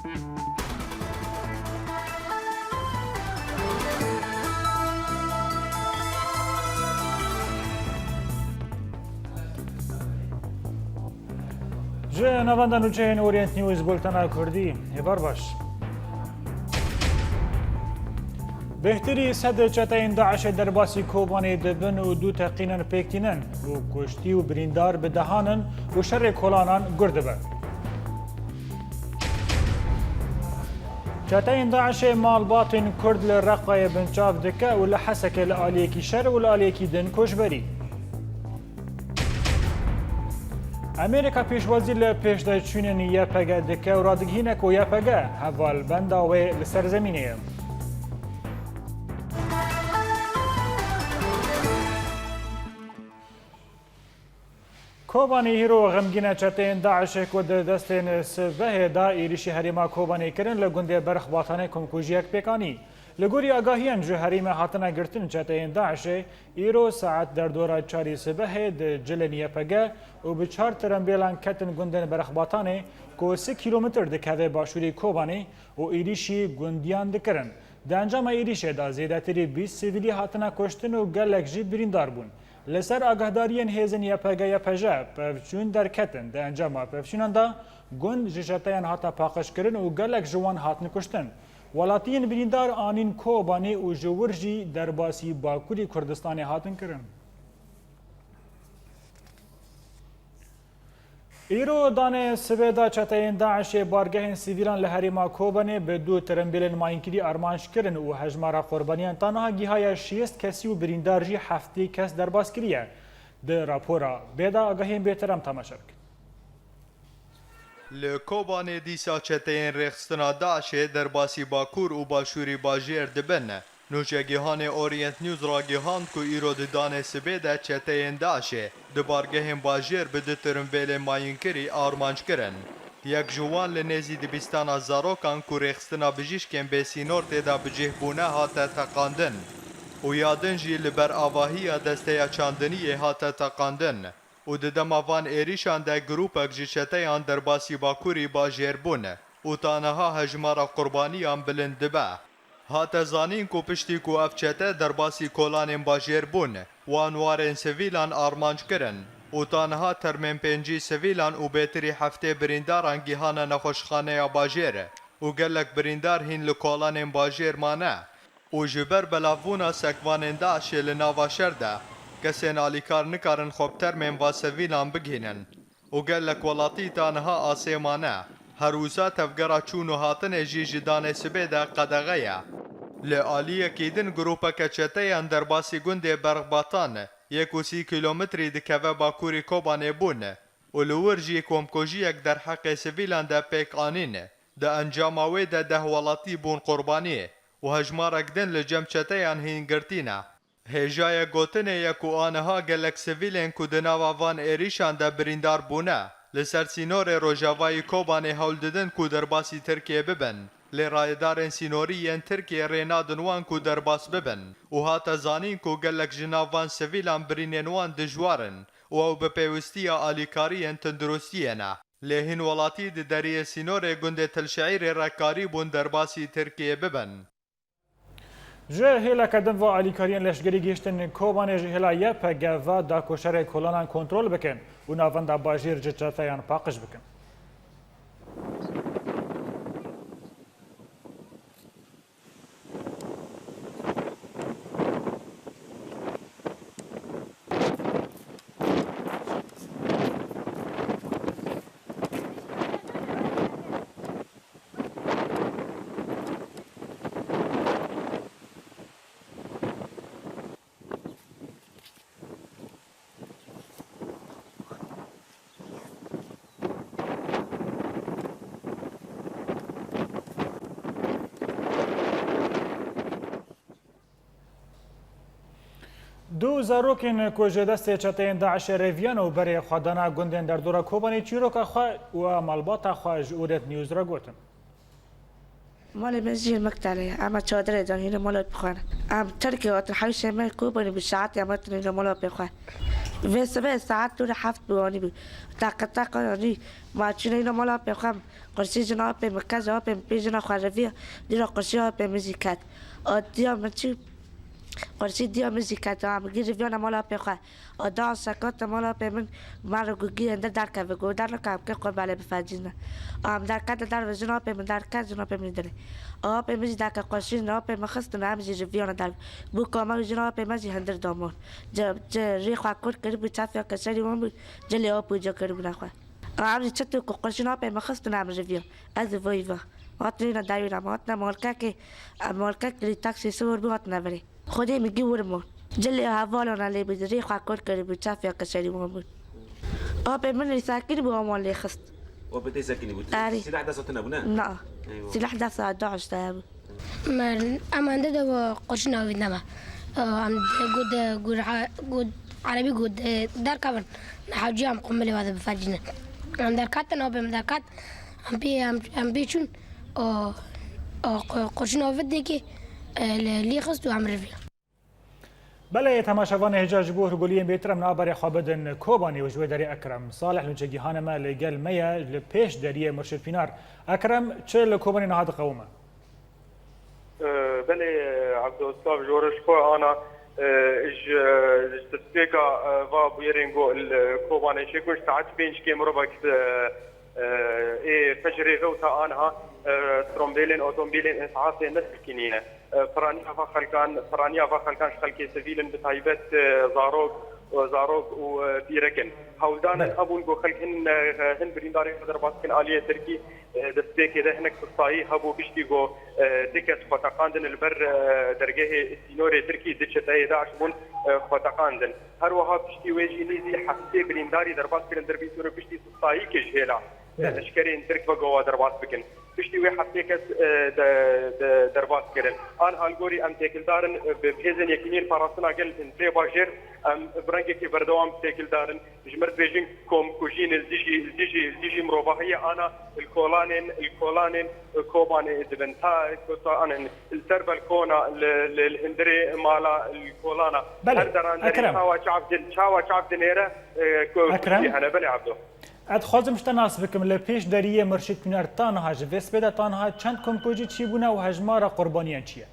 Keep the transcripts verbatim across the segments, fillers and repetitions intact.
Ji navenda nûçeyên Orient News, bultena Kurdî. Hêvar baş. Bêhtirî sed çeteyên DAIŞê derbasî Kobanê dibin û du teqînin pêk tînin û kuştî û birîndar bi dehan in û şerê kolanan gur dibe. Çeteyên DAIŞê malbatên Kurd li Reqayê binçav dike û li Hesekê li aliyekî şer û li aliyekî din koçberî. Amerîka pêşwazî li pêşdeçûnên Y P G dike û radigihîne ku Y P G hevalbenda wê li ser zemînê ye. Kobanê îro xemgîn e, çeteyên DAIŞê ku di destên sibehê de êrîşî herêma Kobanê kirin, li gundê Berxbatanê komkujiyek pêk anî. Li gorî agahiyên ji herêmê hatine girtin, çeteyên DAIŞê îro saet derdora çarî sibehê di cilên Y P G û bi çar tirembêlan ketin gundên Berxbatanê ku sî kîlometr dikeve başûrê Kobanê û êrîşî gundiyan dikirin. Di encama êrîşê de zêdetirî bîst sivîlî hatine kuştin û gelek jî birîndar bûn. Li ser agahdariyên hêzên Y P G Y P J pevçûn derketin. Di encama pevçûnan de gund ji çeteyan hate paqijkirin û gelek ji wan hatin kuştin. Welatiyên birîndar anîn Kobanê û ji wir jî derbasî Bakurê Kurdistanê hatin kirin. Îro danê sibê de çeteyên DAIŞê bargehên sivîlan li herêma Kobanê bi du tirimbêlên mayînkirî armanc kirin û hejmara qurbaniyan ta niha gihaye şêst kesî û birîndar jî heftê kes derbas kiriye. Di rapora bê de agahiyên bêtir em temaşe bikin. Li Kobanê dîsa çeteyên rêxistina DAIŞê derbasî Bakur û Başûrî bajêr dibin. Nûçegihanê Orient News ragihand ku îro di danê sibê de çeteyên DAIŞê di bargehên bajêr bi du tirimbêlên mayînkirî armanc kirin. Yek ji wan li nêzî dibistana zarokan ku rêxistina bijîşkên bêsînor tê de bi cih bûne hate teqandin û ya din jî li ber avahiya desteya çandiniyê hate teqandin. Û di dema van êrîşan de grûpek ji çeteyan derbasî Bakurî bajêr bûn û ta niha hejmara qurbaniyan bilind dibe. Hate zanîn ku piştî ku ev çete derbasî kolanên bajêr bûn, wan warên sivîlan armanc kirin û ta niha termên pêncî sivîlan û bêtirî heftê birîndaran gihane nexweşxaneya bajêr û gelek birîndar hîn li kolanên bajêr mane. Û ji ber belavbûna sekvanên DAIŞê li nava şer de, kesên alîkar nikarin xwe bi termên va sivîlan bigihînin û gelek welatî ta niha asê mane. Her wisa tevgera çûn û hatinê jî ji danê sibê de qedexe ye. Li aliyekî din grûpeke çeteyan derbasî gundê Berxbatan, yek û sî kîlometrî dikeve bakurî Kobanê bûn û li wir jî komkujiyek derheqê sivîlan de pêk anîn. Di encama wê de deh welatî bûn qurbanî û hejmarek din li cem çeteyan hîn girtî ne. Hêjayek gotinê ye ku aniha gelek sivîlên ku di nava van êrîşan de birîndar bûne, li ser sînorê rojavayî Kobanê hewl didin ku derbasî Tirkiyê bibin. Lê rayedarên sînorî yên Tirkiyê rê nadin wan ku derbas bibin û hate zanîn ku gelek ji nav van sivîlan birînên wan dijwar in û ew bi pêwistiya alîkariyên tunduristiyê ne. Lê hin welatî di deriyê sînorê gundê Til Şeîrê re karîbûn derbasî Tirkiyê bibin. Ji hêleke din ve alîkariyên leşgerî gihiştin Kobanê ji hêla Y P G ve da ku şerê kolanan kontrol bikin û navenda bajêr ji çeteyan paqij bikin. Du zarokên ku ji destê çeteyên DAIŞê rêviyan û berê xwe dana gundên derdora Kobanê çîroka xwe û a malbata xwe ji Orient News re gotin. Malê me jî Mektelê ye. Em çadirê de hîne mala xwe ne. Em Tirkiyê hatin hewşê me Kobanê bi saetê em hatin hîne mala pê xwe. Vê sibê saet dû re heft bû, anî bû. Teqe teqe, anî, ma çûne îna mala apê xwe, qursî jina apê min, qeza apê min, pê jina xwe reviya, dîna qursî apê min jî ket. A diya min çû, qursî diya min jî ket, a min gî riviyana mala apê xwe. A da sekata mala apê min, ma re got gî hende derkeve, got dernikem ke xwe belê bifecîne. A min derkete derve, jina apê min derket, jina apê min dinê. A apê min jî deke qursî, jina apê min xistine, em jî riviyana derve. Bû kama jina apê me jî hindir damon. Ci, ci rê xwe kûr kiribû, çafiya keserî wan bû, cilê ap û ca kiribûne xwe. Em jî çi tu ku qurşîn apê min xistin, em riviya. Ez ê vayî va. Hatin îna dewî re, em hatine malkekê, em malkek li taksî siwir bû, hatine virê. Xwedê min gî wir bûn. Cilê hevalana lê bû, rê xwe kûr kiribû, çafiya keserî wan bûn. Apê min lê sekîn bû, wan lê xist. Apê te sekînî bû? Erê. Sîleh desta te nebû, ne? Na. Eywa. Sîleh desta DAIŞ de hebû. Em, em hende de bi qurşîn avîtine me. Em got, got, got erebî got, derkevin. Hewciya em qumbilê ve de bifecînin. Em derketin, apê min derket. Em pê, em, em pê çûn. O, o qu-, qurşîn avît dêkê, e, li, lê xist û em rivî. Belê, temaşevanê hêja ji bo hûrguliyên bêtir em nava berê xwe bidin Kobanê û ji wê derê Ekrem Salih li cegîhanê me li gel me ye, li pêş deriyê Murşid Pînar. Ekrem, çi li Kobanê niha diqewime? E, belê, Ebdo, silav ji we re, ji xwe ana, e, ji, ji destpêka, e, va bûyerên ku li Kobanê çêbûn, ji saet pênc kêm mirov vekit, e, e, ê fecrê ve û ta aniha, e, trombêlên, otombîlên îsafê nesekînîne. E, piraniya va xelkan, piraniya va xelkan ji xelkê sivîl in, bi taybet, e, zarok, e, zarok û, e, pîrek in. Hewldanin Belê. hebûn ku xelk hin, e, hin birîndarên xwe derbas bikin aliyê Tirkî. E, destpêkê de hinek sistayî hebû, piştî ku, e, du kes xwe teqandin li ber, e, dergehê sînorê Tirkî, du çeteyê DAIŞ bûn, e, xwe teqandin. Her wiha piştî wê jî nêzî heftê birîndarî derbas kirin, derbî sînorê piştî sistayî ke ji hêla Belê. leşkerên Tirk ve gava derbas bikin. Piştî wê heftê kes, e, de, de, derbas kirin. Aniha li gorî em têkildar in, e, bi hêzên Yekîneyên Parastina Gel li Hundirê Bajêr, em bi rengekî berdewam têkildar in. Ji me re dibêjin komkujî li dijî, li dijî, li dijî mirovahiyê ana li kolanên, li kolanên Kobanê dibin. Ta, ta anin li ser belkona, li, li, li hundirê mala, li kolana. Belê, Her deran derê Ekrem. çawa çav din, çawa çav dinêre, e, ko-, Ekrem? kujî hene. Belê Abdo. Ez dixwazim ji te nas bikim, li pêş deriyê Murşid Pînar ta niha ji vê sibê de ta niha çend komkujî çîbûne û hejmara qurbaniyan çi ye?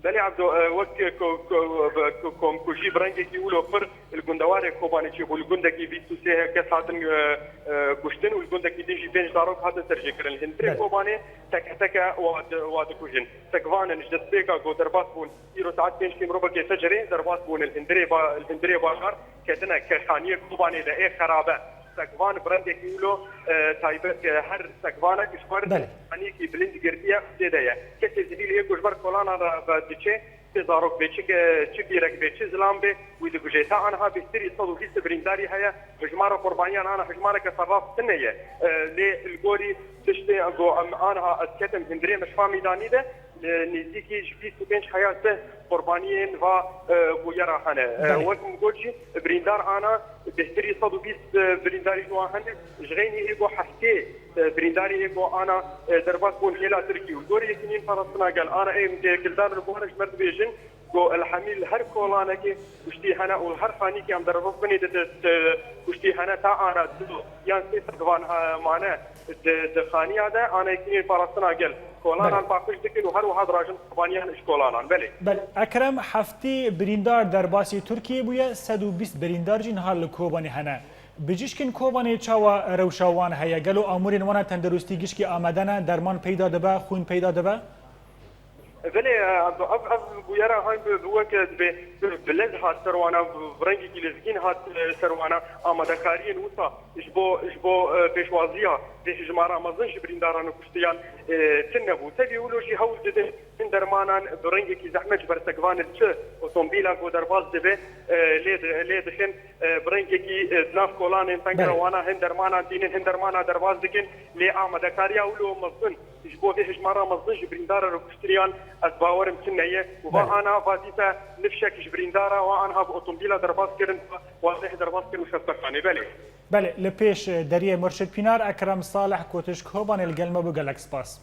Belê Ebdo, e, wek ko-, ko-, be-, ko-, komkujî bi rengekî wilo pir li gundewarê Kobanê çêbû. Li gundekî bîst û sê kes hatin, e, e, kuştin û li gundekî din jî pênc zarok hatin serjêkirin. Li hundirê Belê. Kobanê teke teke wa di-, wa dikujin. Sekvanin ji destpêka ku derbas bûn, îro saet pênc kêm mirov vekê fecirê derbas bûn li hundirê ba-, li hundirê bajar ketine ke xaniyê Kobanê de ê xerabe. Sekvan bi rengekî wilo, e, taybet, e, her sekvanek ji xwe Belê. xaniyekî bilind girtiye û tê de ye. Kesê sivîlê yê ku ji ber kolanan re ve diçe, çi zarok bê, çi ke-, çi pîrek bê, çi zilam bê, wî dikuje. Ta aniha bêhtirî sed û bîst birîndarî heye. Hijmara qurbaniyan ana hijmareke serrast tune ye. E, lê li gorî tiştê ku em aniha ez ketim hundirê Meşfa Mîdanî de, e, nêzîkî ji bîst û pênc heya sih qurbaniyên va, e, bûyera hene. E, Belê. wek min got jî, birîndar ana bêhtirî sed û bîst, e, birîndarî ji wan hene. Ji xeynî ê ku heftê, e, birîndarî ê ku ana, e, derbas bûn hêla Tirkî û li gorî Yekîneyên Parastina Gel ana ê têkildar li wan ji me re dibêjin ku elhemî li her kolanekê kuştî hene û li her xanîkê em derbas binê de, de, de kuştî hene ta ana du yan sê sekvan, e, mane di, di xaniya de ana Yekîneyên Parastina Gel kolanan Belê. paqij dikin û her wiha dirajin qurbaniyan ji kolanan. Belê. Belê. Ekrem, heftê birîndar derbasî Tirkiyê bûye, sed û bîst birîndar jî niha li Kobanê hene. Bijîşkên Kobanê çawa rewşa wan heye? Gelo amûrên wan a tenduristî gişkî amade ne? Derman peyda dibe, xwîn peyda dibe? Belê, e, ev, ev bûyera han bi, bi weke dibê, bi, bi lez hat ser wana, bi, bi rengekî lezgîn hat, e, ser wana. Amadekariyên wisa ji bo, ji bo, e, pêşwaziya vê hijmara mezin ji birîndaran û kuştiyan, e, tune bû. Tevî wilo jî hewl didin hin dermanan bi rengekî zehmet ji ber sekvanê diçe otomobîla ku derbas dibe, e, lê di-, lê dixin, e, bi rengekî, e, di nav kolanên tengira Belê. wana hin dermanan tînin, hin dermana derbas dikin. Lê amadekariya wilo mezin ji bo vê hijmara mezin ji birîndara rûkuştiriyan ez bawerim tune ye. Û va Belê. ana va dîsa nifşek ji birîndara wa anha bi otomobîla derbas kirin, wa leh derbas kirin û xestaxanê. Belê. Belê, li pêş deriyê Murşid Pînar, Ekrem Salih, Kotiş Kobanê li gel me bû, gelek spas.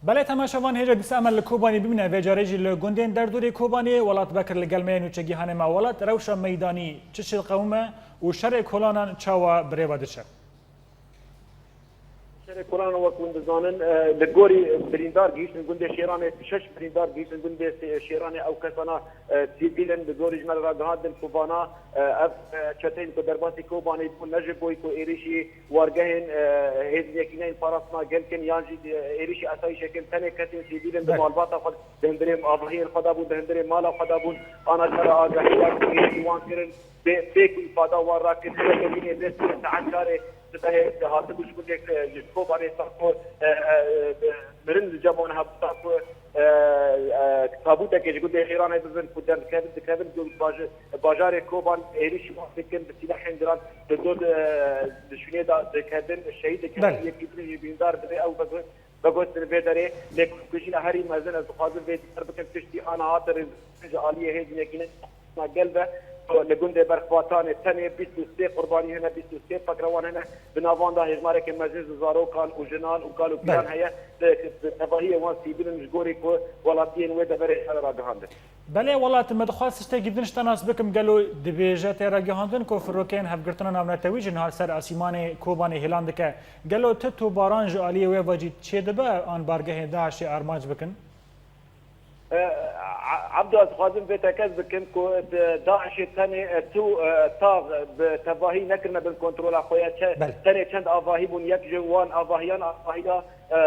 Belê temaşevan, hêja dîsa em li Kobanê bimîne, vê carê jî li gundên derdorê Kobanê. Welat Bekir li gel me ye, nûçegîhanê me Welat. Rewşa meydanî çi çi qewim e û şerê kolanan çawa bi rê ve diçe? Şerê kolanan, wek hûn dizanin, e, li gorî birîndar gihîştin gundê Şêranê, şeş birîndar gihîştin gundê Sê-, Şêranê, ew kesana, e, sivîl in, li gorî ji me re ragihandin ku vana, e, ev, e, çeteyên ku derbasî Kobanê bûn, ne ji bo ku êrişî wargehên, e, hêzên yekîneyên parastina gel kin yan jî, e, êrişî asayîşê kin, tenê kesên sivîl in di Belê. malbata xwe, di hundirê avahiyên xwe de bûn, di hundirê mala xwe de bûn, ana ji me re agahî da ku êrişî wan kirin, pê-, pêk û îfada wan rakir, hindekî destê saet çarê sibehê hatibû ji gundê, e, ji Kobanê, ta ku, e, e, e, mirin li cem wan hebû, ta ku, e, e, tabûtekê ji gundê Şêranê bibin ku derdikevin, dikevin ku baji-, bajarê Koban êrîşî wan dikin bi sîlehên giran, di dor, e, di şûnê de dikevin, şehîd dikin, Belê. yekî din jî bîndar dibe, ew vegot-, vegotin vê derê. Lê ku jî herî mezin, ez dixwazim vê diyar bikim, piştî ana hate rêz-, ji aliyê hêzên yekîneyên gel ve, li gundê Berxvatanê tenê bîst û sê qurbanî hene, bîst û sê pekrewan hene, di nav wan de hêjmarekê mezin ji zarokan û jinan û kal û pîran Belê. heye, di, di tevahiyê wan sivîl in, ji gorî ku welatiyên wê deverê ji me re ragihandin. Belê, Welat, me dixwest tiştekî din ji te nas bikim, gelo dibêje tê ragihandin ku firokeyên Hevgirtina Navnetewî jî niha li ser asîmanê Kobanê hêlan dike. Gelo ti tobaran ji aliyê wê ve jî çêdibe an bargehên DAIŞê armanc bikin? E, A-, Abdo, ez dixwazim vê tekez bikim ku di DAIŞê tenê, e, tu, e, tax bi tevahî nekirine bin kontrola xwe ya. Çe-, Belê. tenê çend avahî bûn, yek ji wan avahiyan avahiya, e,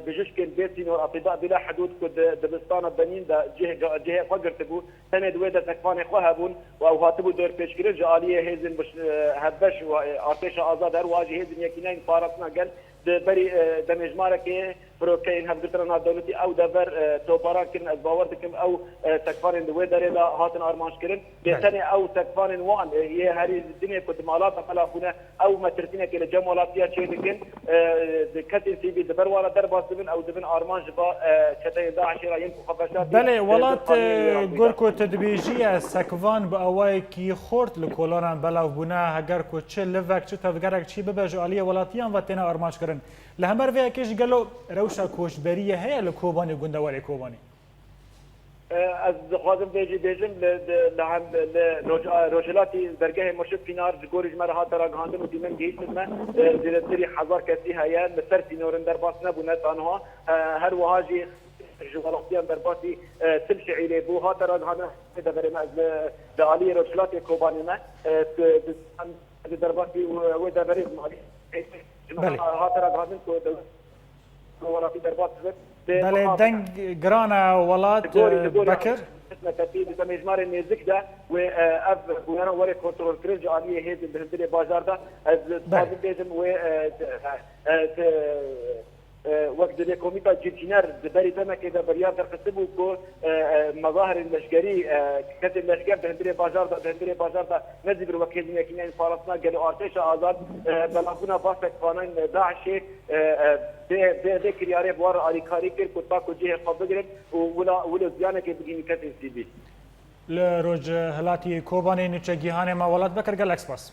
bijişkên bê sînor, Atîba Bila Hidûd, ku di dibistana Benîn de cih-, cihê xwe girtibû. Tenê di wê de sekvanê xwe hebûn û ew hatibû dorpêçkirin ji aliyê hêzên biş-, e, hevbeş û, e, artêşa azad, her wiha jî hêzên yekîneyên parastina gel di berî, e, demêjmarekê firokeyên Hevgirtina Navdewletî ew dever, e, toparan kirin. Ez bawer dikim ew, e, sekvanên di wê derê de hatin armanc kirin. Lê Belê. tenê ew sekvanên wan, e, yê herî dinê ku di malata belav bûne, ew metirtînekê li cem welatiya çê dikin. E, di kesên sivîl di ber wan re derbas dibin, ew dibin armanc ji ba, e, çeteyên DAIŞê re yên ku xwe veşartî, Belê, e, Welat, di xaniyê wê re e, bûyî gor de. ku tu dibêjî ye, sekvan bi awayekî xurt li kolanan belav bûne, heger ku çi livek, çi tevgerek çî bibe ji aliyê welatiyan ve têne armanc kirin. Li hember vê yekê jî gelo rewşa koçberiyê heye li Kobanê û gundewarê Kobanê? E, ez dixwazim vê jî bêjim, li, li, li hem, li Roj-, Rojhilatî dergehê Murşid Pînar ji gorî ji me re hate ragihandin û dîmen gihîştin me, e, zêdetirî hezar kesî heye, li ser sînorin derbas nebûne ta niha. E, her wiha jî ji welatiyan derbasî, e, Til Şiîrê bû, hate ragihandin, deverê me, ez li, li aliyê Rojhilatê Kobanê me, e, di, di, di derbasî wê deverê, Belê. hate ragihandin ku dewlet welatî derbas dibin. Belê, deng giran e, Welat, Bekir. Xizmetî di demêjmarê nêzik de wê, e, ev bûyera were kontrolkirin ji aliyê hêzên di hundirê bajar de. Ez Belê. dixwazim bêjim wê, e, e, e, e, wek di lêkomîta civcîner di berî demekê de biryar derxistibû ku, e, e, mezaherên leşkerî, e, kesên leşker di hundirê bajar de, di hundirê bajar de nezîbir wek hêzên yekîneyên parastina gel û artêşa azad, e, belavbûna va sekvanên DAIŞê, e, e, vê, vê, vê kiryarê bi wan re alîkarî kir ku ta ku cihê xwe bigirin û wila, wilo ziyanekê bigihînin kesên sivîl. Li Rojhilatî Kobanê nûçegîhanê me Welat Bekir, gelek spas.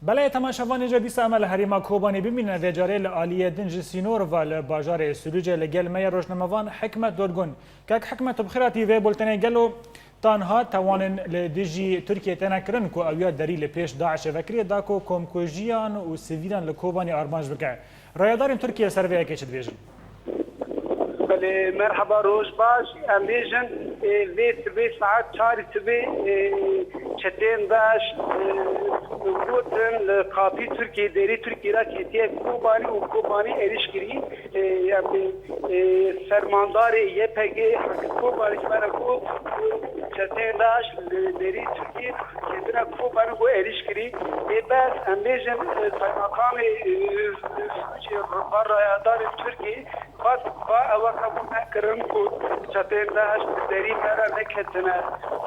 Belê, temaşevanê, ca dîsa em li herêma Kobanê bimîne, vê carê li aliyê din ji sînor ve li bajarê Sirûcê li gel me ye rojnamevan Hikmet Dorgun. Kek Hikmet, tu bi xêr hatî vê bultenê. Gelo tanha tawanên li dijî Tirkiyê têne kirin ku ew ya derî li pêş DAIŞê vekirî da ku komkujiyan û sivîlan li Kobanê armanc bike. Rayedarên Tirkiyê ser vê yekê çi dibêjin? Belê, merheba, roj baş. Em bêjin, e, vê sibê saet çarî sibê, e, çeteyên DAIŞ, e, gotin li qapî Tirkiyê, derî Tirkiyê re ketiye Kobanî û Kobanî êrîş kirî. E, em, e, fermandarê Y P G Kobanî ji me re got, çeteyên DAIŞ li derî Tirkiyê ketine Kobanî û êrîş kirî. Ê bes, em bêjin, e, Kaymakamê, e, Sirûcê, rayedarên Tirkiyê, Xwest, xwe ewe qebûl nekirin ku çeteyên DAIŞ bi derî me re neketine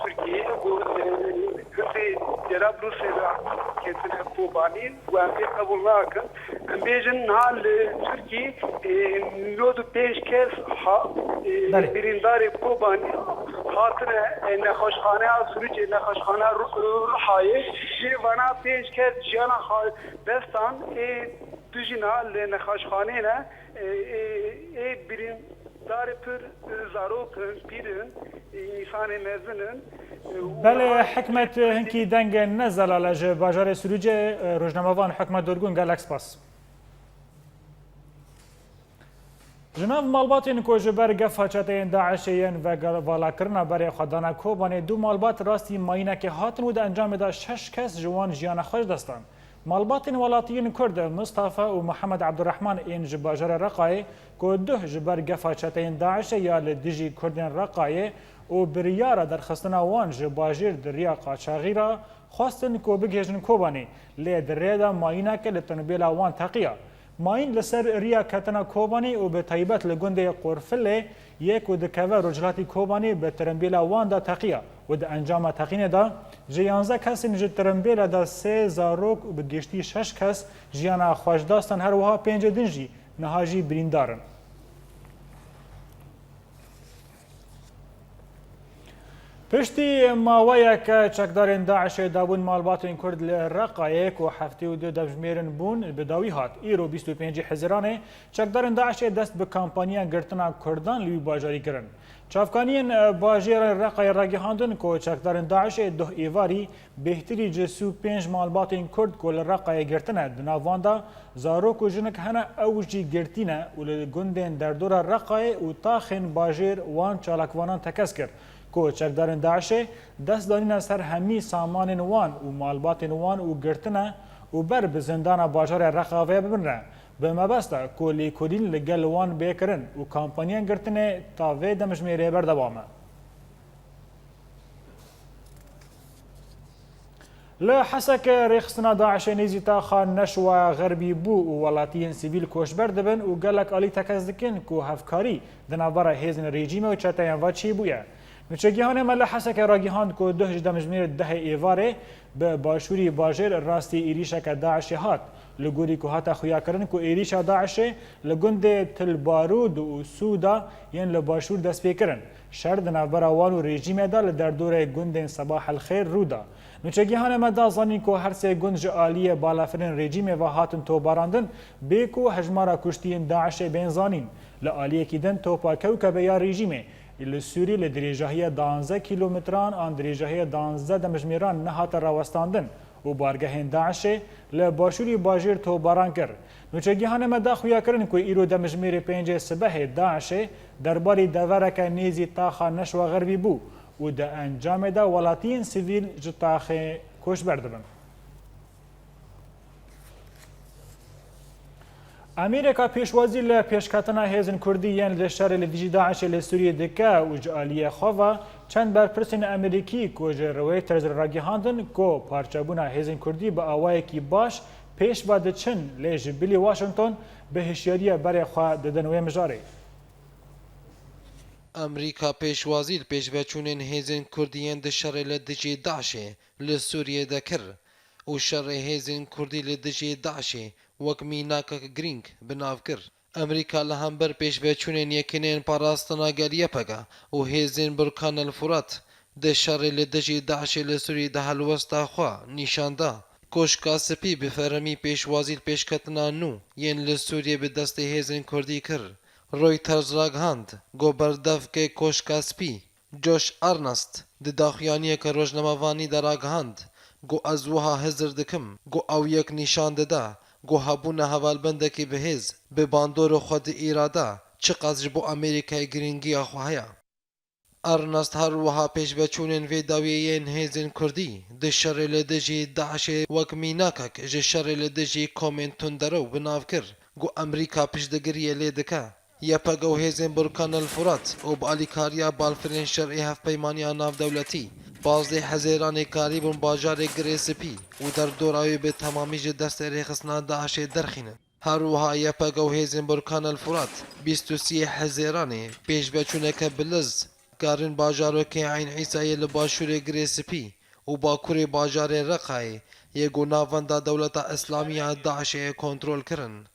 Tirkiyeyê, ku, e, hindê Cerablûsê re ketine Kobanî û em vê qebûl nakin. Em bêjin niha li Tirkiyê, e, nod û pênc kes ha, e, Belê. birîndarê Kobanî hatine, e, nexweşxaneya Sirûcê, nexweşxaneya Ru-, Ruhayê. Jê vana pênc kes jiyana xwe destan. Ê, Tu jî niha li nexweşxaneyê ne, ê, ê, ê birîndarê pir, ê, zarok in, pîr in, ê, însanê mezin in, ê, û Belê niha Hikmet, hinkî dengê ne zelal e ji bajarê Sirûcê, e, rojnamevan Hikmet Durgun, gelek spas. Ji nav malbatên ku ji ber gefa çeteyên DAIŞê yên vegal-, valakirina berê xwe dane Kobanê, du malbat rastî mayînekê hatin û di encamê de şeş kes ji wan jiyana xwe ji dest dan. Malbatên welatiyên Kurd Mistafa û Mihemed Ebdurehman ên ji bajarê Reqayê ku duh ji ber gefa çeteyên DAIŞê ya li dijî Kurdên Reqayê û biryara derxistina wan ji bajêr di riya qaçaxî re xwestin ku bigihêjin Kobanê, lê di rê de mayîneke li tirembêla wan teqiya. Mayîn li ser riya ketina Kobanê û bi taybet li gundê Qorfilê yê ku dikeve rojhilatî Kobanê bi tirembêla wan de teqiya û di encama teqînê de ji yanzdeh kesên ji tirembêla de sê zarok û bi giştî şeş kes jiyana xwe ji dest dan, her wiha pêncê din jî niha jî birîndar in. Piştî maweyeke çekdarên DAIŞê dabûn malbatên Kurd li Reqayê ku heftê û du demjimêr in bûn, bi dawî hat. Îro bîst û pêncî Hizîranê çekdarên DAIŞê dest bi kampanya girtina Kurdan li wî bajarî kirin. Çavkaniyên, e, bajêrê Reqayê ragihandin ku çekdarên DAIŞê duh êvarî bêhtirî ji sî û pênc malbatên Kurd ku li Reqayê girtine, di nav wan de zarok û jinik hene, ew jî girtî ne û li gundên derdora Reqayê û taxên bajêr wan çalakvanan tekez kir ku çekdarên DAIŞê dest danîne ser hemî samanên wan û malbatên wan û girtine û ber bi zindana bajarê Reqayê bibinre, bi mebesta ku lêkolîn li gel wan bê kirin û kampanyên girtinê ta vê demjimêrê berdewam e. Li Hesekê rêxistina DAIŞê nêzî taxa Neşwa Xerbî bû û welatiyên sivîl koçber dibin û gelek alî tekez dikin ku hevkarî di navbera hêzên rejîmê û çeteyên ve çêbûye. Nûçegihanê me li Hesekê ragihand ku duh ji demjimêr dehê êvarê bi başûrî bajêr rastî êrîşeke DAIŞê hat. Li gorî ku hate xuyakirin ku êrîşa DAIŞê li gundê Til Barûd û Sûda yên li başûr dest pê kirin. Şer di navbera wan û rejîmê de li derdorê gundên Sebah El Xêr rû da. Nûçegihanê me da zanîn ku her sê gund ji aliyê balafirên rejîmê ve hatin tobarandin, bê ku hejmara kuştiyên DAIŞê bên zanîn. Li aliyekî din topa kewkebe ya rejîmê li Sûrî li dirêjahiya duwazdeh kîlometran an dirêjahiya duwazdeh demjimêran nehate rawestandin û bargehên DAIŞê li başûrî bajêr topbaran kir. Nûçegihanê me da xuyakirin ku îro demjimêrê pêncê sibehê DAIŞê derbarî devereke nêzî taxa Neşwa Xerbî bû û di encamê de welatiyên sivîl ji taxê koçber dibin. Amerîka pêşwazî li pêşketina hêzên Kurdî yên li şerê li dijî DAIŞê li Sûriyê dike û ji aliyê xwe ve çend berpirsên Amerîkî ku ji Reuters re ragihandin ku parçebûna hêzên Kurdî bi awayekî baş pêş ve diçin, lê ji bilî Washington bi hişyariya berê xwe didin wê mijarê. Amerîka pêşwazî li pêşveçûnên hêzên Kurdî yên di şerê li dijî DAIŞê li Sûriyê de kir û şerê hêzên Kurdî li dijî DAIŞê wek mînakek girîng bi nav kir. Amerîka li hember pêşveçûnên Yekîneyên Parastina Gel, YPG, û hêzên Burkan El Furat di şerê li dijî DAIŞê li Sûriyê de helwesta xwe nîşan da. Koşka Spî bi fermî pêşwazî li pêşketina nû yên li Sûriyê bi destê hêzên Kurdî kir. Reuters ragihand ku berdevkê Koşka Spî, Josh Earnest, di daxuyaniyeke rojnamevanî de ragihand ku ez wiha hizir dikim ku ew yek nîşan dide ku hebûna hevalbendekî bihêz, bi bandor û xwedî îrade çiqas ji bo Amerîkayê girîngiya xwe heye. Earnest her wiha pêşveçûnên vê dawiyê yên hêzên Kurdî di şerê li dijî DAIŞê wek mînakek ji şerê li dijî komên tunderew bi nav kir ku Amerîka piştgiriyê lê dike. YPG û hêzên Burkan El Furat û bi alîkariya balfirên şerê Hevpeymaniya Navdewletî pazdeh Hezêranê karîbûn bajarê Girê Spî û derdora wê bi temamî ji destê rêxistina DAIŞê derxînin. Her wiha YPG û hêzên Burkan El Furat bîst û sê Hezêranê pêşveçûneke biliz karin bajarokê Eyn Îsayê li başûrê Girê Spî û bakurê bajarê Reqayê yê ku navenda Dewleta Îslamî ya DAIŞê ye kontrol kirin.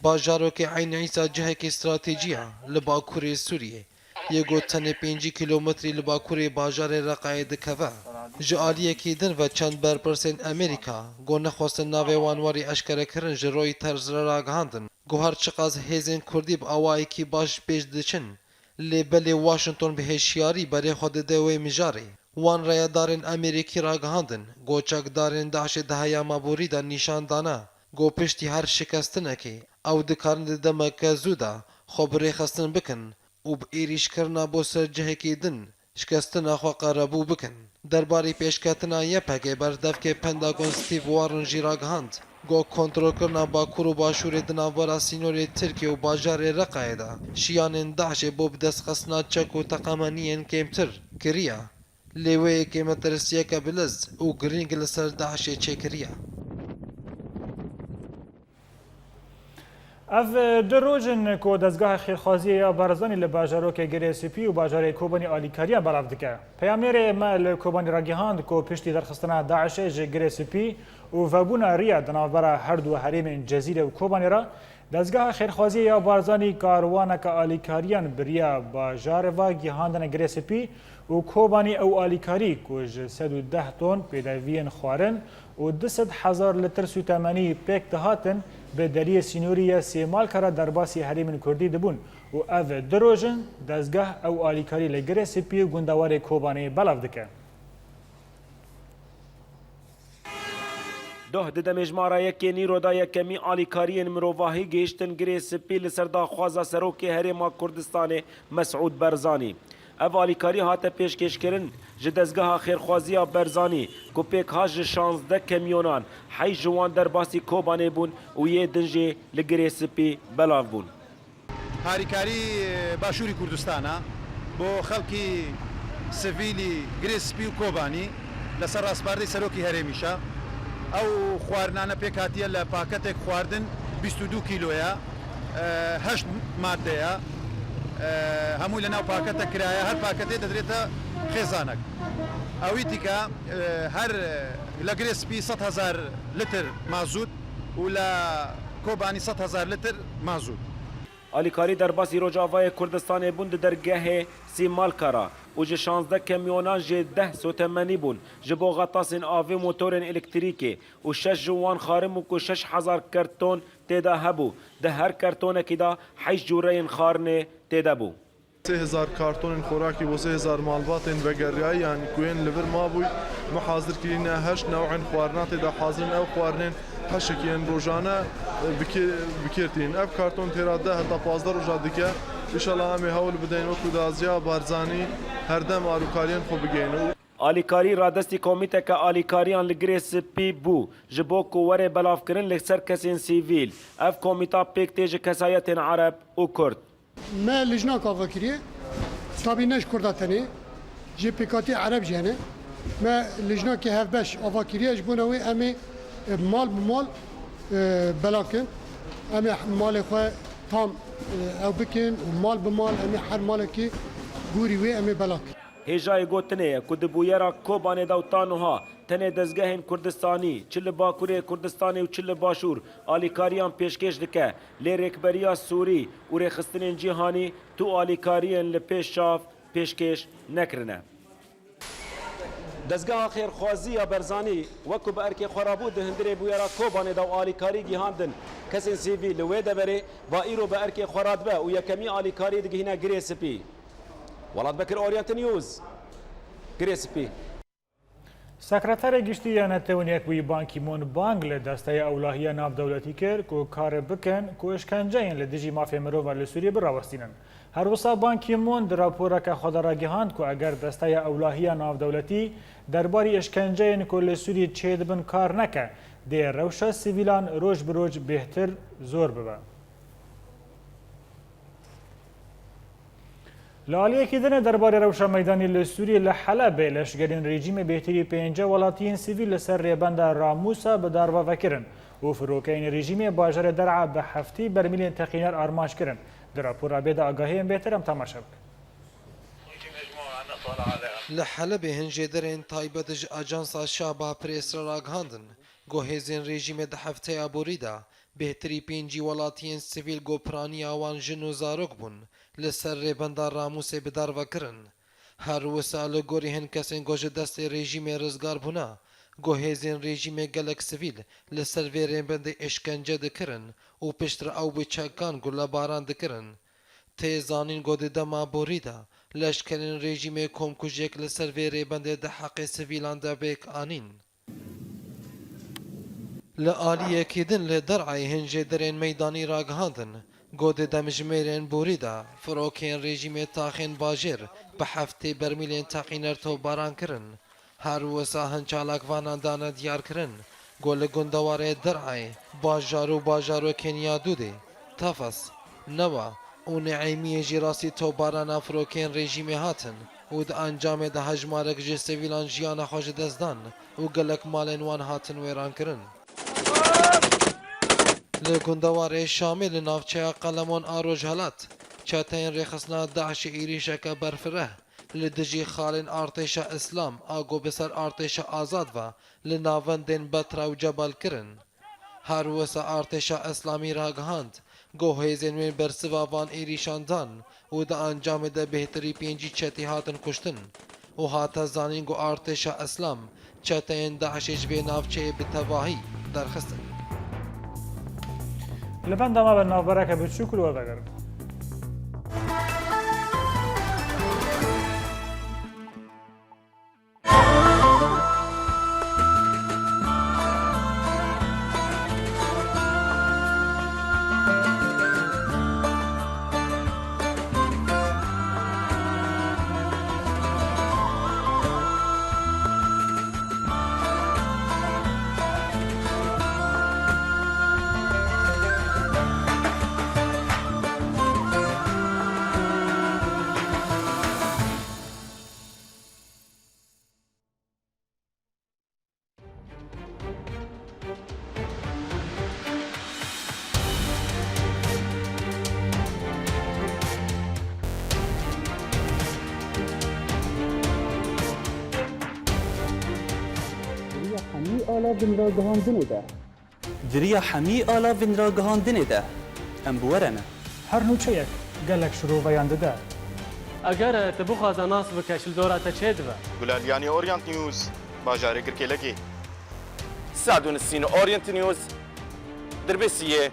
Bajarokê Eyn Îsa cihekî stratejî ye li bakurê Sûriyê, yê ku tenê pêncî kîlometrî li bakurê bajarê Reqayê dikeve. Ji aliyekî din ve çend berpirsên Amerîka ku nexwestin navê wan werî eşkerekirin ji Reuters re ragihandin ku her çiqas hêzên Kurdî bi awayekî baş pêş diçin, lê belê Washington bi hêşiyarî berê xwe dide wê mijarê. Wan rayedarên Amerîkî ragihandin ku çekdarên DAIŞê di heyama borî de nîşan dane ku piştî her şikestinekê ew dikarin di demeke zû de xwe bi rêxistin bikin û bi êrîşkirina bo ser cihekî din şikestina xwe qerebû bikin. Derbarî pêşketina Y P G berdevkê Pentagon Steve Warren jî ragihand ku kontrolkirina Bakur û Başûrê di navbera sînorê Tirkiye û bajarê Reqayê de şiyanên DAIŞê bo bidestxistina çek û teqemeniyên kêmtir kiriye. Lê wê yekê metirsiyeke biliz û girîng li ser DAIŞê çêkiriye. Ev du roj in ku Dezgeha Xêrxwaziyê ya Barzanî li bajarokê Girê Spî û bajarê Kobanî alîkariya belav dike. Peyamnêrê me li Kobanî ragihand ku piştî derxistina DAIŞê ji Girê Spî û vebûna riya di navbera her du herêmên Cezîrê û Kobanî re, Dezgeha Xêrxwaziyê ya Barzanî karwaneke alîkariyan bi riya bajarê ve gihandine Girê Spî û Kobanî ew alîkarî ku ji sed û deh ton pêdeviyên xwarin û du sed hezar lîtir sûtemenî pêk dihatin, bi deriyê sînorî ya Sêmalka re derbasî herêmên Kurdî dibûn û ev du roj in dezgeh ew alîkarî li Girê Spî û gundewarê Kobanê belav dike. Doh di demê ji mara yekê nîro de yekemî alîkariyên mirovahî gihiştin Girê Spî li ser daxwaza Serokê Herêma Kurdistanê Mesûd Barzanî. Ev alîkarî hate pêşkêşkirin ji Dezgeha Xêrxwaziya Barzanî ku pêk hat ji şazdeh kemyonan, heşt ji wan derbasî Kobanê bûn û yê din jî li Girê Spî belav bûn. Harîkarî Başûrî Kurdistana bo xelkî sivîlî Girê Spî û Kobanî li ser rastbardey serokî herêmîşa. Ew xwarinane pêk hatiye li paketek xwardin bîst û du kîloya, e, heşt maddeya, e, hemû li nav paketek kiraye, her paketê didrête xêzanek. Ewî tîka, e, her, e, li Girê Spî sed hezar litir mazût û li Kobanî sed hezar litir mazût. Alîkarî derbasî Rojavayê Kurdistanê bûn di dergehê Sîmalka re û ji şazdeh kemyonan jê deh sotemenî bûn ji bo xetasên avê û motorên elektrîkê û şeş ji wan xarin bûn ku şeş hezar karton tê de hebû. Di her kartonekî de heşt cûreyên xarinê tê de bû. Sê hezar kartonên xorakî bo sê hezar malbatên vegeriyayî, yanî ku yên li vir mabûy, me hazir kirîne. Heşt new'ên xwarina tê de hazir in. Ew xwarinên heşekî yên rojane, e, bikê-, bikêr tînin. Ev karton têra deh heta pazdeh roja dike. Înşallah em ê hewl bideyn wekî daziya Barzanî her dem alîkariyên xwe bigihîne. Alîkarî radestî komîteke alîkariyan li Girê Spî bû, ji bo ku were belavkirin li ser kesên sivîl. Ev komîta pêk tê ji kesayetên Ereb û Kurd. Me lijnak ava kiriye. Tabî ne ji Kurda tenê, jê pêkhatî Ereb jî hene. Me lijnakê hevbeş ava kiriye, ji bona wê em ê, e, mal bi mal, e, belakin. Em ê malê xwe tam, e, ew bikin û mal bi mal em ê her malekî gorî wê em ê belakin. Hêjayê gotinê ye ku di bûyera Kobanê de û ta niha tenê dezgehên Kurdistanî, çi li Bakurê Kurdistanê û çi li Başûr, alîkariyan pêşkêş dike, lê rêkberiya Sûrî û rêxistinên cîhanî tu alîkariyên li pêş çav pêşkêş nekirine. Dezgeha Xêrxwazî ya Barzanî, wek ku bi erkê xwe rabû di hundirê bûyera Kobanê de û alîkarî gihandin kesên sivîl li wê deverê, va îro bi erkê xwe radibe û yekemî alîkarî digihîne Girê Spî. Welat Bekir, Orientin News, Girê Spî. Sekreterê Giştî ya Netewên Yekbûyî Ban Ki-moon bang li Desteya Ewlahiya Navdewletî kir ku kar bikin ku îşkenceyên li dijî mafê mirovan li Sûriyê birawestînin. Her wisa Ban Ki-moon di raporeke xwe de ragihand ku eger Desteya Ewlahiya Navdewletî derbarî îşkenceyên ku li Sûriyê çêdibin kar neke, dê rewşa sivîlan roj bi roj bêhtir zor bibe. Li aliyekî din, derbarê rewşa meydanî li Sûriyê li Helebê leşgerên rejîmê bêhtirî pêncî welatiyên sivîl li ser rêbenda Ramûsa bi darve vekirin û firokeyên rejîmê bajarê Der'a bi heftî bermîlên teqîner armanc kirin. Di rapora bê de agahiyên bêhtir em temaşe bikin. Li Helebê hin jêderên taybet ji Ajansa Şaba Press re ragihandin ku hêzên rejîmê di hefteya borî de bêhtirî pêncî welatiyên sivîl ku piraniya wan jin û zarok bûn, li ser rêbenda Ramûsê bi darve kirin. Her wisa li gorî hin kesên ku ji destê rejîmê rizgar bûne, ku hêzên rejîmê gelek sivîl li ser vê rêbendê îşkence dikirin û piştre ew bi çekan gulebaran dikirin. Tê zanîn ku di dema borî de leşkerên rejîmê komkujiyek li ser vê rêbendê di heqê sivîlan de pêk anîn. Li aliyekî din li Der'ayê hin jêderên meydanî ragihandin, ku di demjimêrên borî de firokên rejîmê taxên bajêr bi heftê bermîlên teqîner topbaran kirin. Her wisa hin çalakvanan dane diyarkirin, ku li gundewarê Der'ayê, bajar û bajarokên ya Dûdê, Tefes, Newa û Neîmiyê jî rastî topbarana firokên rejîmê hatin û di encamê de hejmarek ji sivîlan jiyana xwe ji dest dan û gelek malên wan hatin wêrankirin. Li gundewarê Şamê li navçeya Qelemon a Rojhelat, çeteyên rêxistina DAIŞê êrîşeke berfireh li dijî xalên artêşa Îslam a ku bi ser artêşa azad ve li navendên Betra û Cebel kirin. Her wisa artêşa Îslamî ragihand, ku hêzên wê bersiva van êrîşan dan û di encamê de bêhtirî pêncî çetî hatin kuştin û hate zanîn ku artêşa Îslam çeteyên DAIŞê ji vê navçeyê bi tevahî derxistin. Li benda me be navbereke biçûk û li we vegerin. Di riya hemî ala binragihandinê de. Di riya hemî ala vinragihandinê de em bi we re ne. Her nûçeyek gelek şiroveyan dide. Eger tu bixwaze nas bike, ji li dora te çê dibe. Gulaliyanî Orient News, bajarê Girkêlekê. Sadun Sîn Orient News, Dirbêsiyê.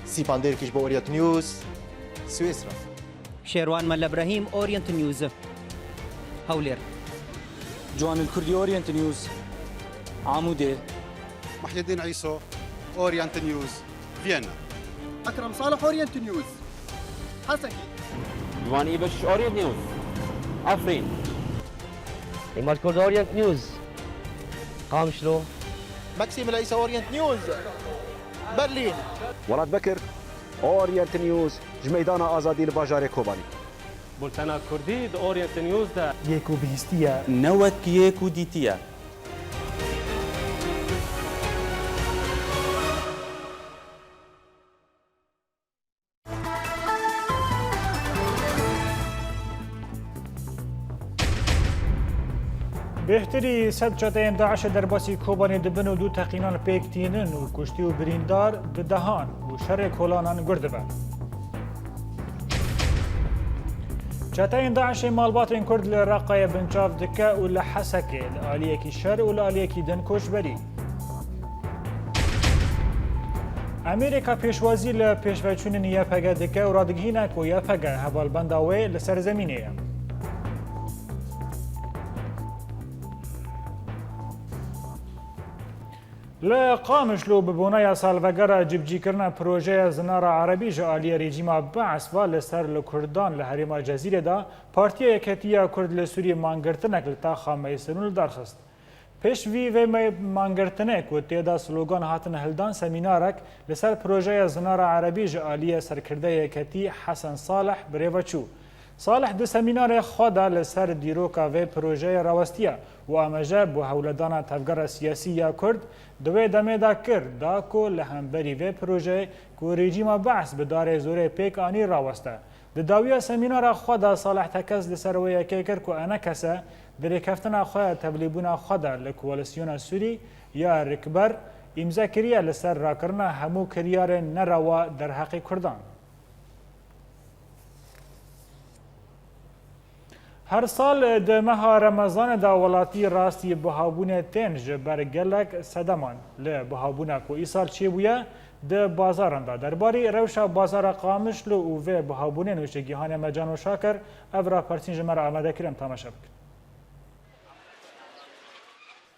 Sîpan Dêrkiş bo Orient News, Swêsra. Şêrwan Mele Brehîm, Orient News, Hewlêr. Ciwanil Kurdî, Orient News, Amûdê. Muhyiddin Îso, Orient News, Viyana. Ekrem Salih, Orient News, Hesekî. Ciwanî Beşiş, Orient News, Efrîn. Îmad Kurd, Orient News, Qamişlo. Maxim Leysa, Orient News, Berlîn. Welat Bekir, Orient News, ji Meydana Azadî li bajarê Kobanî. Bultena Kurdî di Orient News de. Yek û bihîstiye. Ne wek yek û dîtiye. Bêhtirî sed çeteyên DAIŞê derbasî Kobanê dibin û du teqînan pêk tînin û kuştî û birîndar bi dehan û şerê kolanan gur dibe. Çeteyên DAIŞê malbatên Kurd li Reqayê binçav dike û li Hesekê li aliyekî şer û li aliyekî din koçberî. Amerîka pêşwazî li pêşveçûnên Y P G dike û radigihîne ku Y P G hevalbenda wê li ser zemînê ye. Li Qamişlo bi bonaya salvegera cibcîkirina projeya Zinara Erebî ji aliyê rejîma Bees ve li ser li Kurdan li herêma Cezîrê de Partiya Yeketî ya Kurd li Sûriyê mangirtinek li taxa Meysenûn li dar xist. Pêş vî vê me-, mangirtinê ku tê de slogan hatin hildan, semînarek li ser projeya Zinara Erebî ji aliyê serkirdeyê Yeketî Hesen Salih bi rê ve çû. Salih di semînarê xwe de li ser dîroka vê projeyê rawestiye û amaje bo hewledana tevgera siyasî ya Kurd di wê demê de kir, da ku li hemberî vê projeyê ku rejîma Bees bi darê zorê pêk anî raweste. Di dawiya semînara xwe de Salih Tekez li ser wê yekê kir ku enekese di rêkeftina xwe ya tevlîbûna xwe de li Koalîsyona Sûrî ya Rikber îmze kiriye li ser rakirina hemû kiryarên nerewa derheqê Kurdan. Her sal di meha Remezanê de welatî rastî bihabûnê tên ji ber gelek sedeman. Li bihabûna ku îsal çêbûye di bazaran de derbarî rewşa bazara Qamişlo û vê bihabûnê nûçegihanê me Cano Şakir ev rapersîn ji me re amade kir, em temaşe bikin.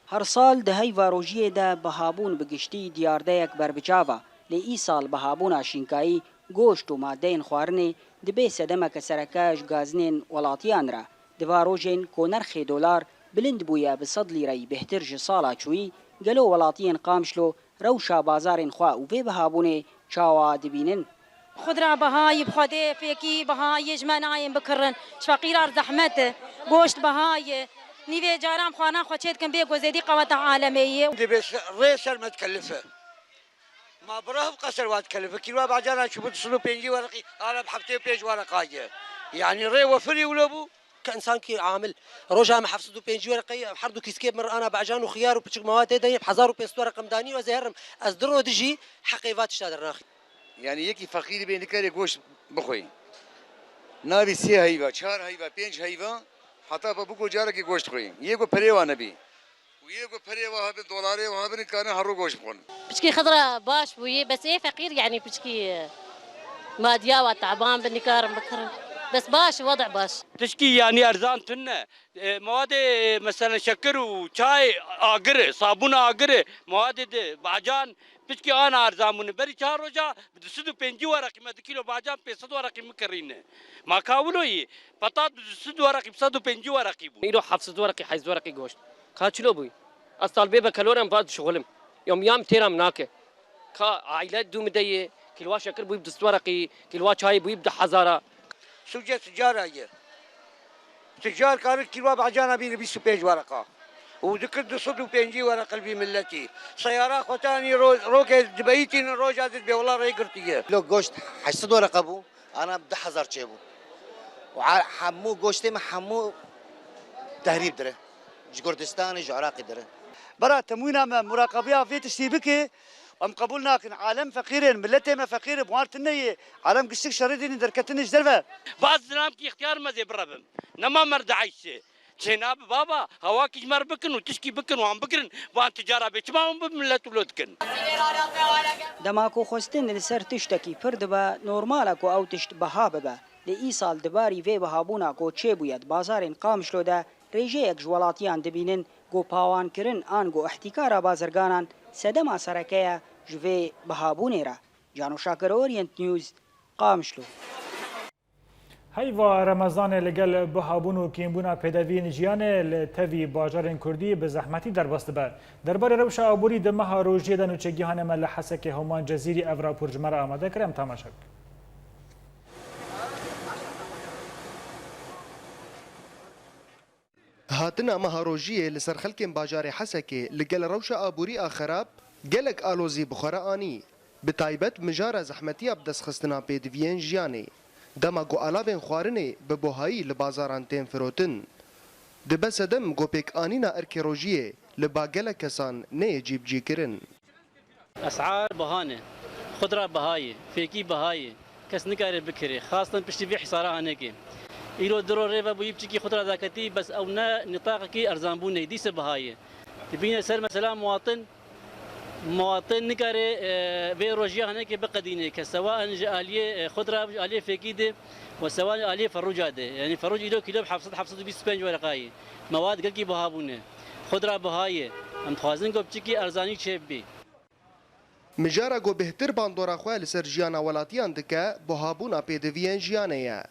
Her sal di heyva rojiyê de bihabûn bi giştî diyardeyek berbiçav e, lê îsal bihabûna şînkayî, goşt û madeyên xwarinê dibê sedemeke sereke ji gazinên welatiyan re. Di va rojên ku nirxê dolar bilind bûye bi sed lîreyî bêhtir ji sala çûyî, gelo welatiyên Qamişlo rewşa bazarên xwe û vê bihabûnê çawa dibînin? Xudra biha ye, bi Xwedê fêkî biha ye, ji me nayên bikirin. Ji feqîran zehmet e. Goşt biha ye. Nîvê caran xwarina xwe çê dikin bê ku zêdî qeweta alemê ye. Dibê se-, rê ser me dikelife. Ma bi reh bi qeser wa dikelife. Kîloa bacana çûbû du sed û pêncî wereqî, ara bi heftê û pênc wereqa ye. Yanî rê wefirî wilo bû. Ke însankî amil, roja me heft sed û pêncî wereqeyî, her du kîskê min ana bacan û xiyar û piçik mewad tê de yê, hezar û pênc sed wereqim danî, ez ê herim, ez du roj dijî heqê va tişta dernaxî. Yanî yekî feqîrî bê nikarê goşt bixwî. Navî sê heyva, çar heyva, pênc heyva, heta be biko carekê goşt xwî. Yê ku perê wa nebî. Û yê ku perê wa hebin, dolarê wa hebin, karin her roj goşt bixwin. Piçkî xidra baş bûyî, bes ê feqîr, yanî piçkî, e, madiya wa taban bi nikarin bikirin. Bes baş, wede baş. Tişkî yanî erzan tune. E, mewadê, e, mesela şekir û çay agir e, sabûn agir e, mewadê de bacan piçkî an erzan bûne. Berî çar roja bi du sed û pêncî wereqî me du kîlo bacan pênc sed wereqî min kirîne. Ma ka wilo yî, petat bi du sed wereqî, bi sed û pêncî wereqî bû. Îro heft sed wereqî, heyş wereqî goşt. Ka çilo bûyî? Ez talibê be kelorem va dişixulim. Yom yam têra min nake. Ka aîle dû min de yê, kîlwa şekir bûyî bi du sed wereqî, kîlwa çayê bûyî bi du hezara. Sûce ticara ye. Ticar karin kîlwa bacana bîne bîst û pênc wereqa. Û dikir du sed û pêncî wereq li vî miletî. Seyara xwe tanî ro-, rokê dibeyîtînin roja did bê wela rê girtiye. Kîlo goşt heşt sed wereqa bû. Ana bi du hezar çêbû. Û a-, hemû goştê me hemû tehrîb dire. Ji Kurdistanê, ji Iraqê dire. Bera temwîna me muraqabeya vê tiştî bike, em qebûl nakin. Alem feqîr in, miletê me feqîr e, bi wan tune ye. Alem giştik şerê dînî derketine ji derve. Baz zilam ki îxtiyar me zê birebim. Nema mer dieyşe. Çênabi baba, hewa kî ji me re bikin û tişkî bikin û wan bigirin, wan ticara bê çima hûn bi milet wilo dikin? Dema ku xwestin li ser tiştekî pir dibe, normal e ku ew tişt biha bibe. Lê îsal di barî vê bihabûna ku çêbûye di bazarên Qamişlo de, rêjeyek ji welatiyan dibînin ku pawankirin ango îhtîkara bazirganan sedema sereke ye ji vê bihabûnê re. Cano Şakir, Orient News, Qamişlo. Heyva Remezanê li gel bihabûn û kêmbûna pêdeviyên jiyanê li tevî bajarên Kurdî bi zehmetî derbas dibe. Derbarê rewşa aborî di meha rojiyê de nûçegihanê me li Hesekê Homan Cezîrî ev rapor ji me re amade kir, em temaşe bikin. Hatina meha rojiyê li ser xelkên bajarê Hesekê li gel rewşa aborî a xerab gelek alozî bi xwe re anî. Bi taybet mijara zehmetiya bi destxistina pêdiviyên jiyanê. Dema ku alavên xwarinê bi buhayî li bazaran tên firotin, dibe sedem ku pêkanîna erkê rojiyê li ba gelek kesan neyê cîbicîkirin. Esar biha ne. Xudra biha ye. Fêkî biha ye. Kes nikare bikirê. Xastan piştî vê hîsara hanekê. Îro du roj rê ve bûyî piçikî xudra daketî, bes ew ne nîtaqekî erzanbûnê, dîse biha ye. Dibîne ser mesela muwatin, muwatin nikare, e, vê rojiya hanekê biqedîne, ke sewa ji aliyê, e, xudra, ji aliyê fêkî de, we sewa ji aliyê ferûca de. Yanî ferûc îro kîlo bi heft sed, heft sed û bîst û pênc wereqa ye. Mewad gelkî biha bûne. Xudra biha ye. Em dixwazin ku piçikî erzanî çêbibî. Mijara ku bêhtir bandora xwe li ser jiyana welatiyan dike, buhabûna pêdiviyên jiyanê ye.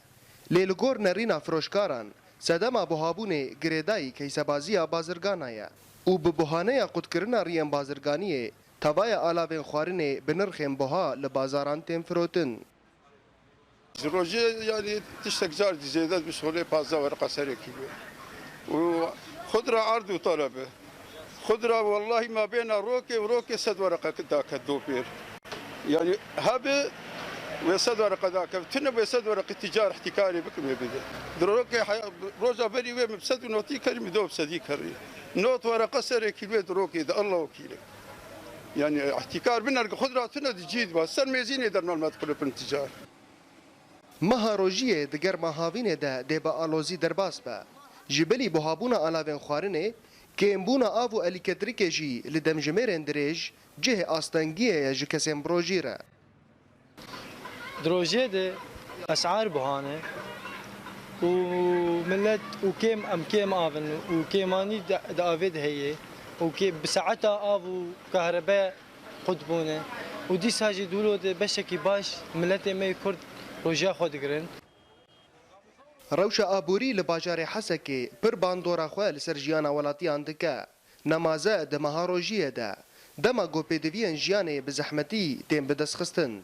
Lê li gor nerîna firoşkaran, sedema buhabûnê girêdayî keysebaziya bazirgana ye û bi buhaneya qutkirina riyên bazirganiyê, tevaya alavên xwarinê bi nirxên buha li bazaran tên firotin. Ji rojê, yanî, tiştek car dî zêde dibe, şolê pazdeh wereqa serê kîlo. Û xudra erd û taleb e. Xudra wellahî ma bêna rokê û rokê sed wereqa daket do pêr. Yanî hebe wê sed wereqa daket. Tune wê sed wereqî ticar îhtîkarê bikim ê bide. Di rokê heya-, roja berî wê min bi sed û notî kerî, min do bi sedî kerî. Not wereqa serê kîloyê di rokê de, Allah wekîl e. Yanî îhtîkar binerge xudra tune di cî diba. Ser mêzînê dermal me diqulipin ticar. Meha rojiyê di germa havînê de dê bi alozî derbas be. Ji bilî buhabûna alavên xwarinê, kêmbûna av û elîketrikê jî li demjimêrên dirêj cihê astengiyê ye ji kesên bi rojî re. Di rojê de esar buhane û millet û kêm, em kêm avin û kêmanî di, di avê de heye û kê bi saeta av û kahrebe qut bûne û dîsa jî dûlo de beşekî baş milletê me yê Kurd rojiya xwe digirin. Rewşa aborî li bajarê Hesekê pir bandora xwe li ser jiyana welatiyan dike. Nemaze di meha rojiyê de, dema ku pêdiviyên jiyanê bi zehmetî tên bidestxistin.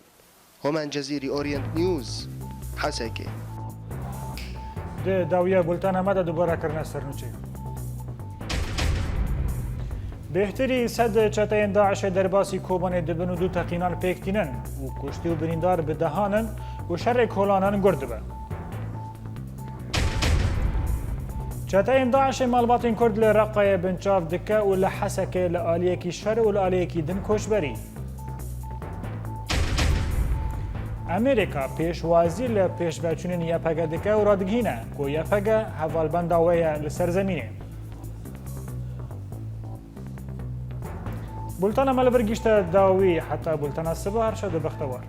Homen Cezîrî, Orient News, Hesekê. Di dawiya bultena me de dubare kirine sernûçê. Bêhtirî sed çeteyên DAIŞê derbasî Kobanê dibin û du teqînan pêk tînin û kuştî û birîndar bi dehan in û şerê kolanan gur dibe. Çeteyên DAIŞê malbatên Kurd li Reqayê binçav dike û li Hesekê li aliyekî şer û li aliyekî din koçberî. Amerîka pêşwazî li pêşveçûnên YPG dike û radigihîne ku YPG hevalbenda wê ye li ser zemînê. Bultena me li vir gihîşte dawî, heta bultena sibe her şev de bextewar.